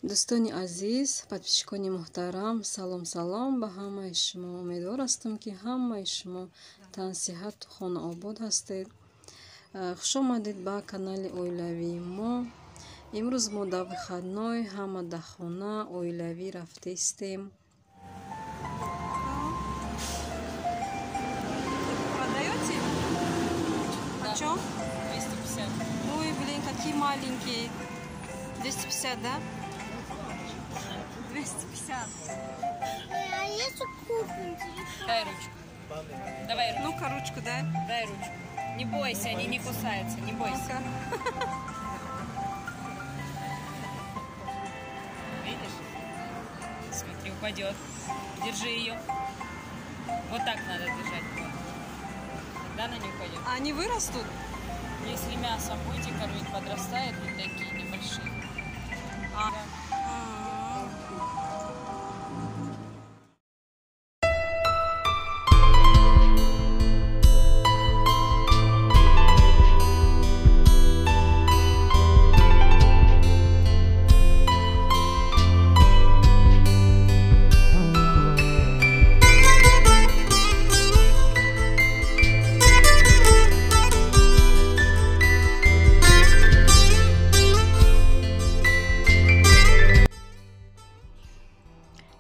Дӯстони азиз, подписчикони муҳтарам, салом салом ба ҳамаи шумо. Умедвор ҳастам, ки ҳамаи шумо тансиҳату хонаобод ҳастед. Хуш омадед ба канали оилавии мо. Имрӯз мо дар выходной ҳама дар хона оилавӣ рафтаистем. Продаете? Почем? 250. Ой, блин, какие маленькие. 250, да? 250. А если купим телефон? Дай ручку. Давай ручку. Ну-ка, ручку дай. Дай ручку. Не бойся, они не кусаются, не бойся. Видишь? Смотри, упадет. Держи ее. Вот так надо держать. Тогда она не упадет. А они вырастут? Если мясом будете кормить, подрастают вот такие небольшие. А.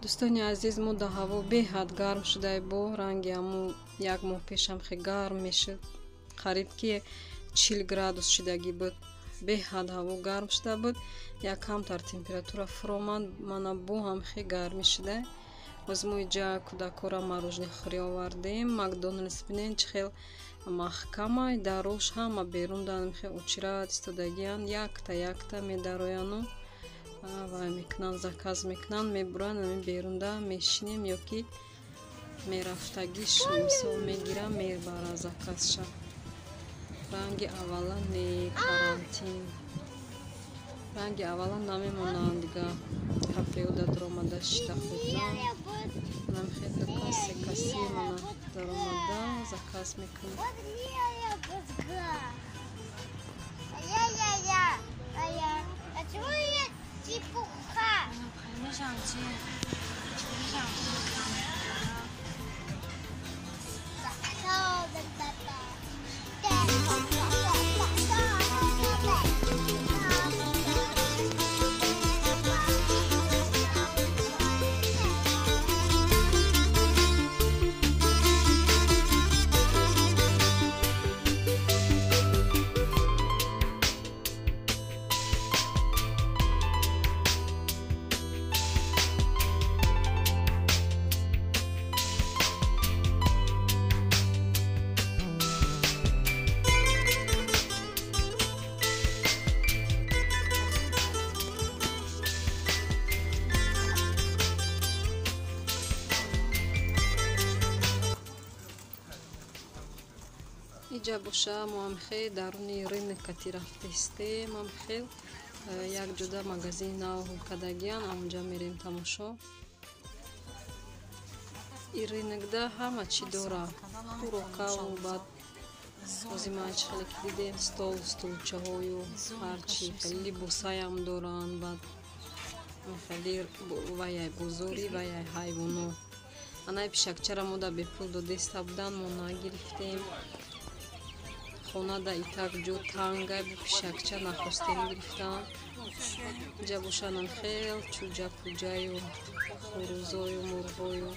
Дӯстони азиз, мо дар ҳаво беҳад гарм шудай, бо ранги ҳамун як моҳ пешам хе гарм мешуд, қариб ки 40 градус шудагӣ буд. Беҳад ҳаво гарм шуда буд, як камтар температура фуромад, мана бо ҳам хе гармӣ шуда. Боз мо иҷа кӯдакора мороженое хӯрӣ овардем. Макдоналдс бинен чӣ хел маҳкамай, дарош ҳама берун дан хе очират истодагиян, якта якта медарояну вай мекунанд, заказ мекунанд, мебуранд, ами берунда мешинем ё ки мерафтагиш мисол мегирам, мебара заказша. Ранги аввала не карантин, ранги аввала намемонанд дига. Кафеода даромада шита хӯрдан намхе ду касе касе мана даромада заказ мекунад. Иҷа боша мо ҳамхел даруни рынок кати рафтаистем, ҳамхел як ҷода магазини нав кардагиян, онҷа мерем тамошо. И рынокда ҳама чӣ дора, хӯрокаву баъд ози ман чӣ хеле ки дидем, стол, стулчаҳою ҳарчи, хеле либосаям доранд, баъд хеле ваяй бозори, ваяй ҳайвоно. Анаи пишакчара мо да бепул додеста будан, мо нагирифтем. Хона да итак ҷо тангай, бу пишакча нахостем гирифтан. Иҷа бошанам хел чӯҷа пуҷаю хурӯзою мурғою.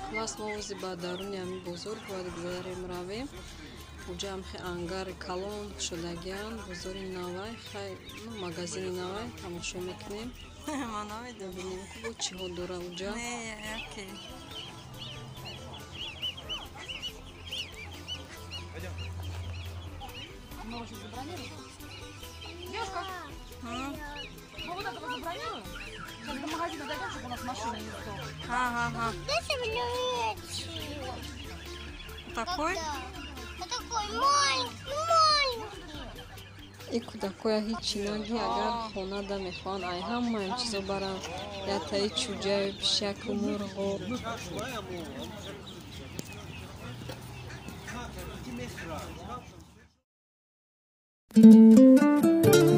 Хулас мо ози ба даруни ҳамин бозор бояд гузарем, равем. Уҷа ҳам хе ангари калон шудагиян, бозори навай, хай магазини навай тамошо мекунем. Бибинем ку бо чиҳо дора уҷа. Мы уже забронировали. Девушка, мы вот этого забронируем. Сейчас до магазина дойдем, чтобы у нас машина не сдохла. Ага. Такой? Такой маленький, маленький. И кӯдакоя ҳичи наги, агар хонада мехоҳанд, ай ҳамаам чизо баранд. Ятаи чӯҷаю пишаку мурғу. Thank you.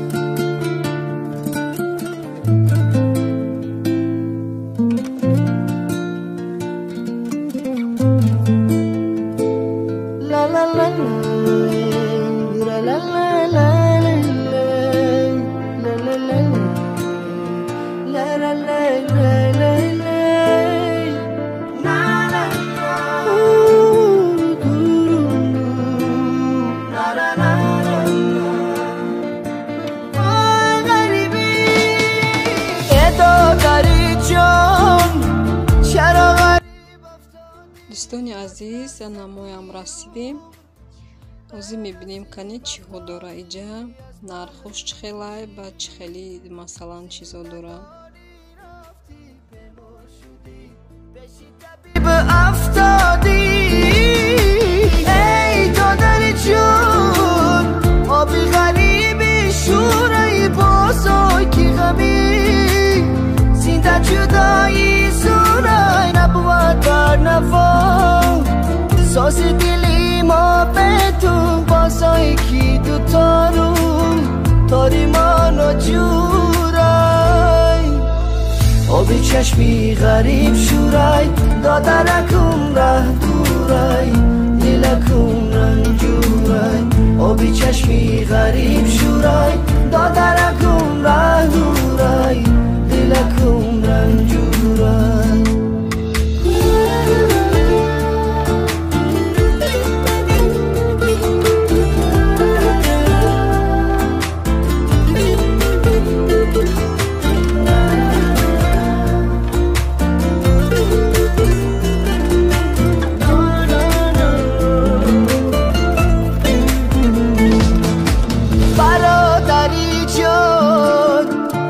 Дӯстони азиз, намоям расидем. Ҳозир мебинем кани чиҳо дора иҷа, нархош чӣ хелай, баъд чӣ хели масалан чизо дора. ساز دلی ما به تو بازای کی دو تارو تاری ما نجورای آبی چشمی غریب شورای دادرکم ره دورای دلکم رنجورای آبی چشمی غریب شورای دادرکم ره دورای دلکم رنجورای.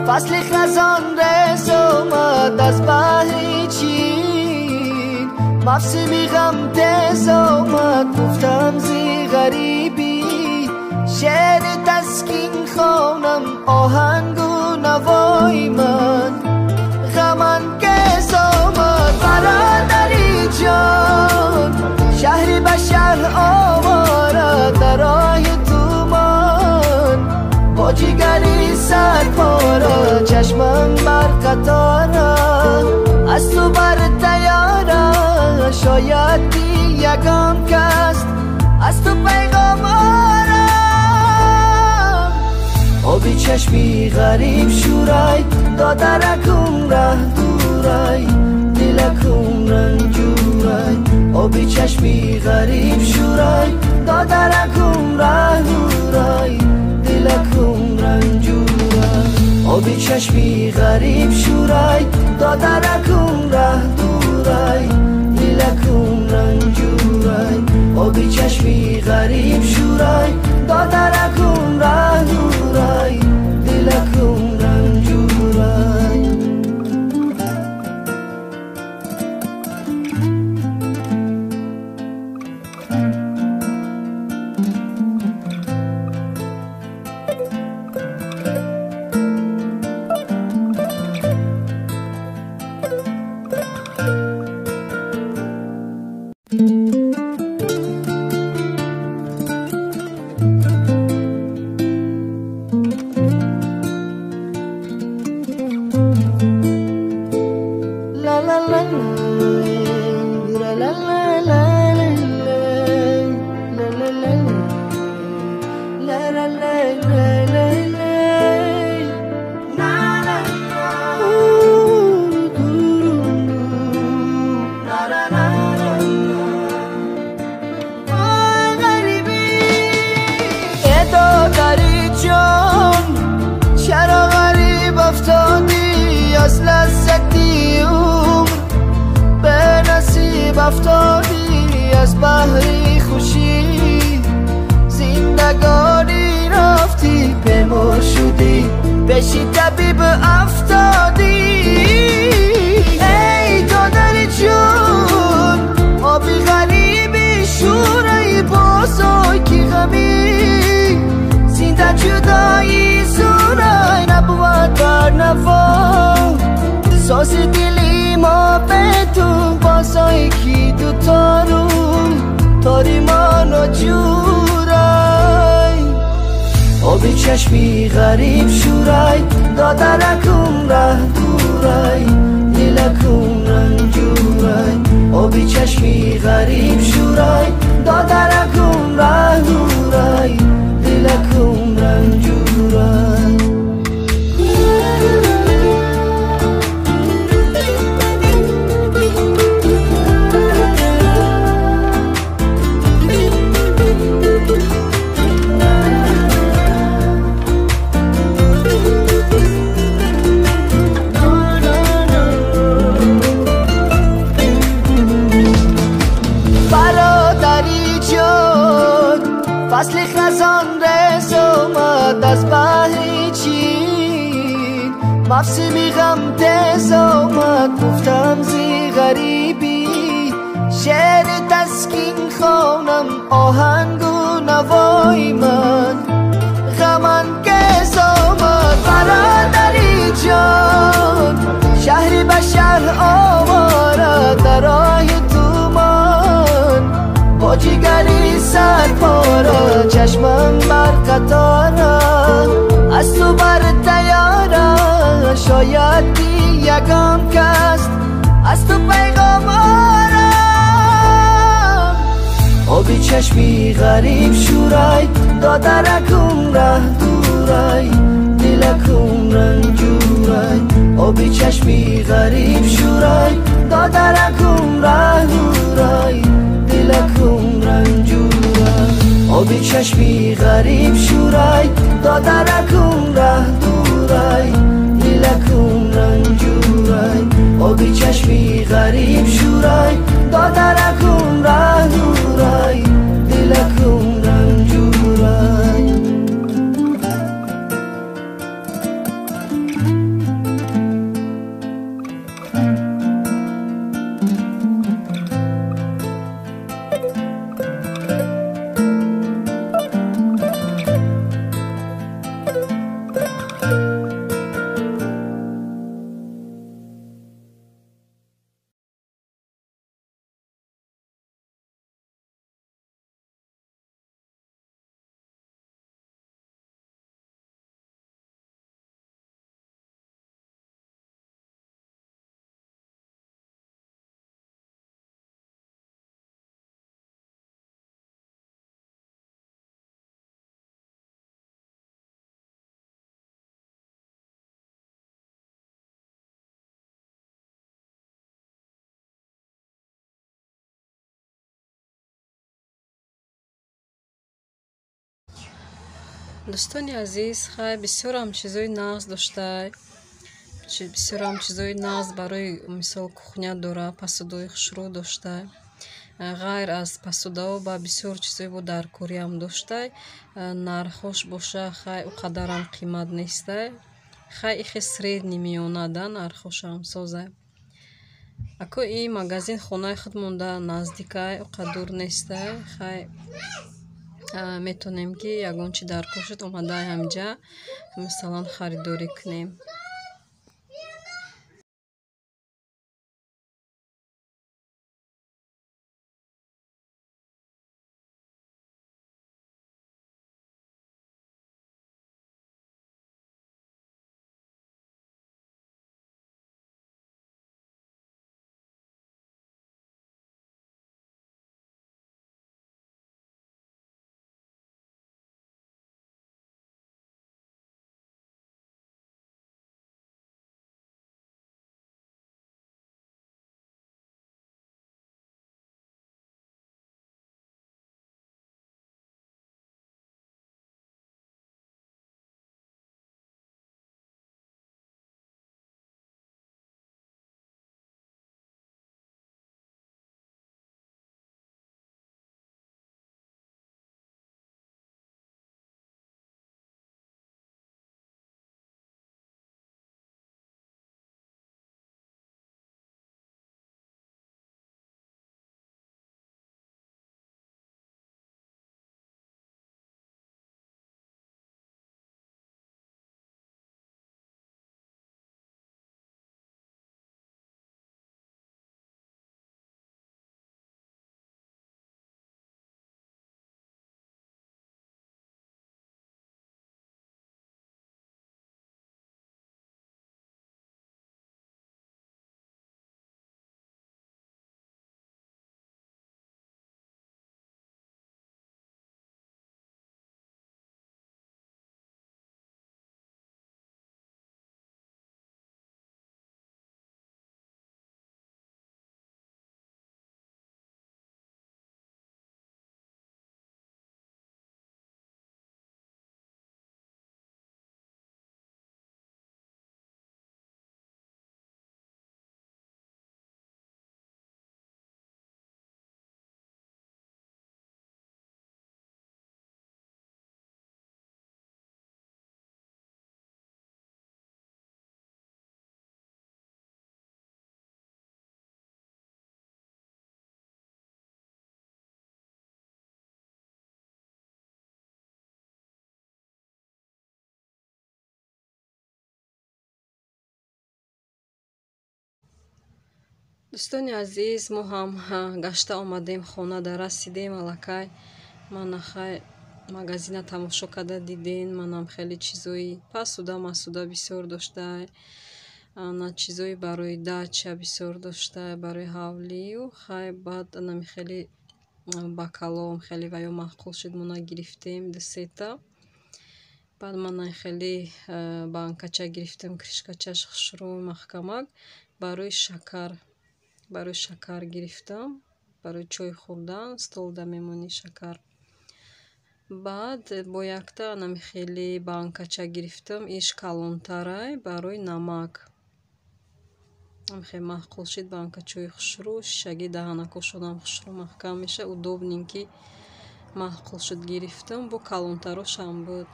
فصل خزان رس آمد از بحر چین، موسم غم تیز آمد گفتم زی غریبی، شعر تسکین خوانم آهنگ و نوای من غم انگیز آمد. برادری جان شهری به شهر آواره در راه تو من با جگری سر پارا، چشمم بر قطارا از تو بر تیارا، شاید که یگان کس از تو پیغام آرم. آبی چشمی غریب شورای دادرکم ره دورای دلکم رنجورای، آبی چشمی غریب شورای دادرکم ره دورای دلکم رنجورای، آبی چشمی غریب شورای دادرکم ره دورای دلکم رنجورای، آبی چشمی غریب شورای دادرکم ره دورای دلکم رنجورای. افتادی از بحری خوشی زندگانی رفتی پیما شدی پیشی طبیب افتادی. ای دادر جون آبی غریبی شورای بازای کی غمی زنده جدایی زورای نبود بر نوا ساز دلی ما به تو بازای کی دو تارو تاری ما نجورای آبی چشمی غریب شورای دادرکم ره دورای دلکم رنجورای، آبی چشمی غریب شورای Додаракум раҳ дурай, дилакум ранҷурай. فصل خزان رس آمد از بحر چین، موسم غم تیز آمد گفتم زی غریبی، شعر تسکین خوانم آهنگ و نوای من، غم انگیز آمد. برادری جان شهری به شهر آواره، در راه تو من با جگری سر پاره، چشمم بر قطاره از تو بر تیاره، شاید که یگان کس از تو پیغام آرم. آبی چشمی غریب شورای، دادرکم ره دورای، دلکم رنجورای. آبی چشمی غریب شورای، دادرکم ره دورای، دلکم رنجورای. آبی چشمی غریب شورای، دادرکم ره دورای، دلکم رنجورای. آبی چشمی غریب شورای، دادرکم ره دورای، دلکم رنجورای. Дӯстони азиз, хай бисёрам чизои нағз доштай, бисёрам чизои нағз барои мисол кухня дора, пасудои хушрӯ доштай. Ғайр аз пасудао ба бисёр чизои бо даркориам доштай. Нархош боша хай ӯ қадарам қимат нестай. Хай ихе средний миёна да нархошам созай. Ако ин магазин хонаи худ монда наздикай, ӯ қад дур нестай. Хай метонем ки ягон чи даркор шуд омадаи ҳамҷа масалан харидорӣ кунем. Дӯстони азиз, мо ҳам гашта омадем, хона да расидем аллакай. Манахай магазина тамошо карда диден, манам хеле чизои пасуда масуда бисёр доштай. Ана чизои барои дача бисёр доштай, барои ҳавлию хай баъд анами хеле бакалом хеле ва ё маъқул шуд, мо нагирифтем ду-сета. Баъд ман хеле банкача гирифтем, кришкачаш хушрӯ маҳкамак барои шакар, барои шакар гирифтам, барои чой хӯрдан, столда мемонӣ шакар. Баъд бо якта анами хеле банкача гирифтам, иш калонтарай барои намак. Хеле маъқул шуд банкачои хушрӯ, шишаги даҳанакошонам хушрӯ маҳкам меша, удобненький маъқул шуд гирифтам, бо калонтарошам буд.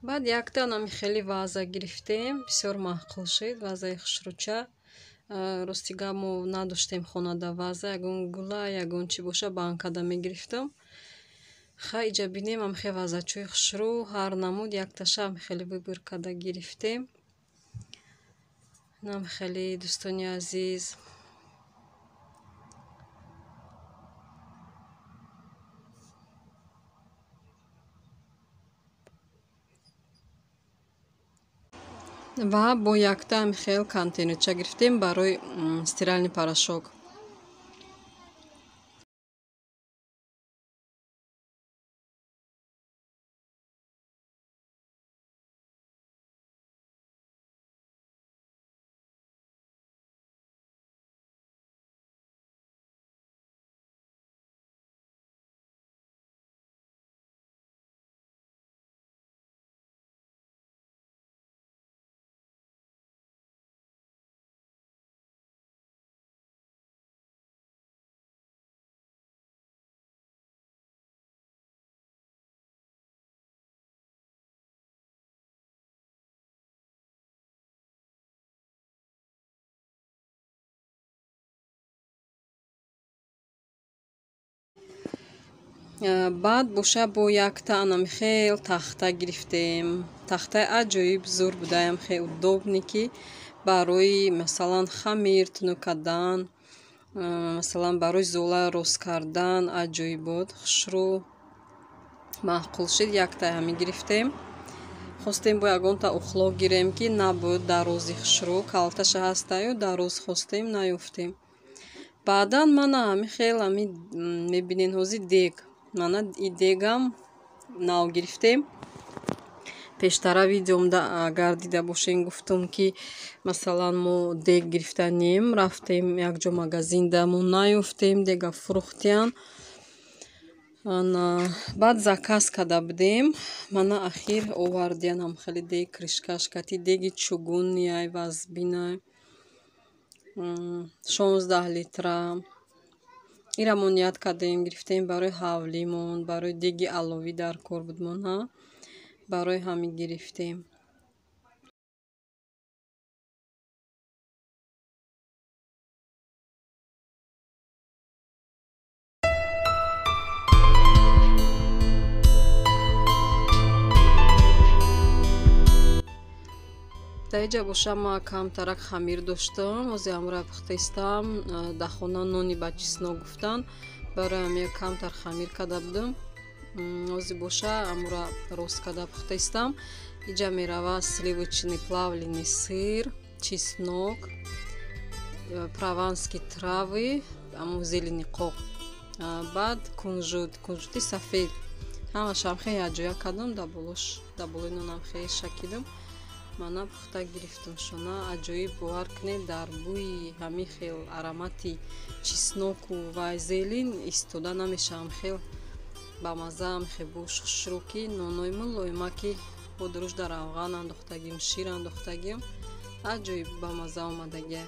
Баъд якта анами хеле ваза гирифтем, бисёр маъқул шуд, вазаи хушрӯча. Рости гап мо надоштем хонада ваза, ягон гула, ягон чӣ боша банкада мегирифтам. Хай иҷа бинем ам хеле вазачои хушрӯ, ҳар намуд якташа ам хеле выбор карда гирифтем. Нам хеле дӯстони азиз. Ва бо якта ам хел контейнерча гирифтем барои стиральный порошок. Баъд боша бо якта анами хел тахта гирифтем. Тахтаи аҷоиб зур будаям, хел удобный ки барои масалан хамир тунук кардан, масалан барои зола рост кардан аҷоиб буд, хушрӯ маъқул шуд, якта ҳамин гирифтем. Хостем бо ягонта ухло гирем ки набуд дарози хушрӯ, калташа ҳастаю дароз хостем, наёфтем. Баъдан мана ҳамин хел ҳамин мебинен ҳозир дег. Мана и дегам нав гирифтем. Пештара видеомда агар дида бошен гуфтум ки масалан мо дег гирифтанем, рафтем якҷо магазинда мо наёфтем, дега фурӯхтиян. Баъд заказ карда будем. Мана ахир овардиян ҳам хеле дег кришкаш кати деги чугунияй вазбинай 16 литра. Ира мо ният кардем, гирифтем барои ҳавлимон, барои деги аловӣ дар кор будмон, ҳа, барои ҳамин гирифтем. Дар иҷа боша ма камтарак хамир доштам, ҳозир ҳамра пухтаистам. Дар хона нони ба чеснок гуфтан, барои ҳамин камтар хамир карда будам. Ҳозир боша ҳамура рост карда пухтаистам. Иҷа мерава сливочный плавленый сыр, чеснок, прованский травы, ҳамун зелени қоқ, баъд кунжут, кунжути сафед. Ҳамашам хеле якҷоя кардам, дар болои нонам хеле шакидам. Мана пухта гирифтам шона, аҷоиб бовар кунед, дар бӯи ҳамин хел аромати чесноку ва зелин истода намешавам, хел бамазаам, хел бӯш хушрӯ ки нонои мулоима ки бо дуруш дар равған андохтагим, шир андохтагим, аҷоиб бамаза омадагия.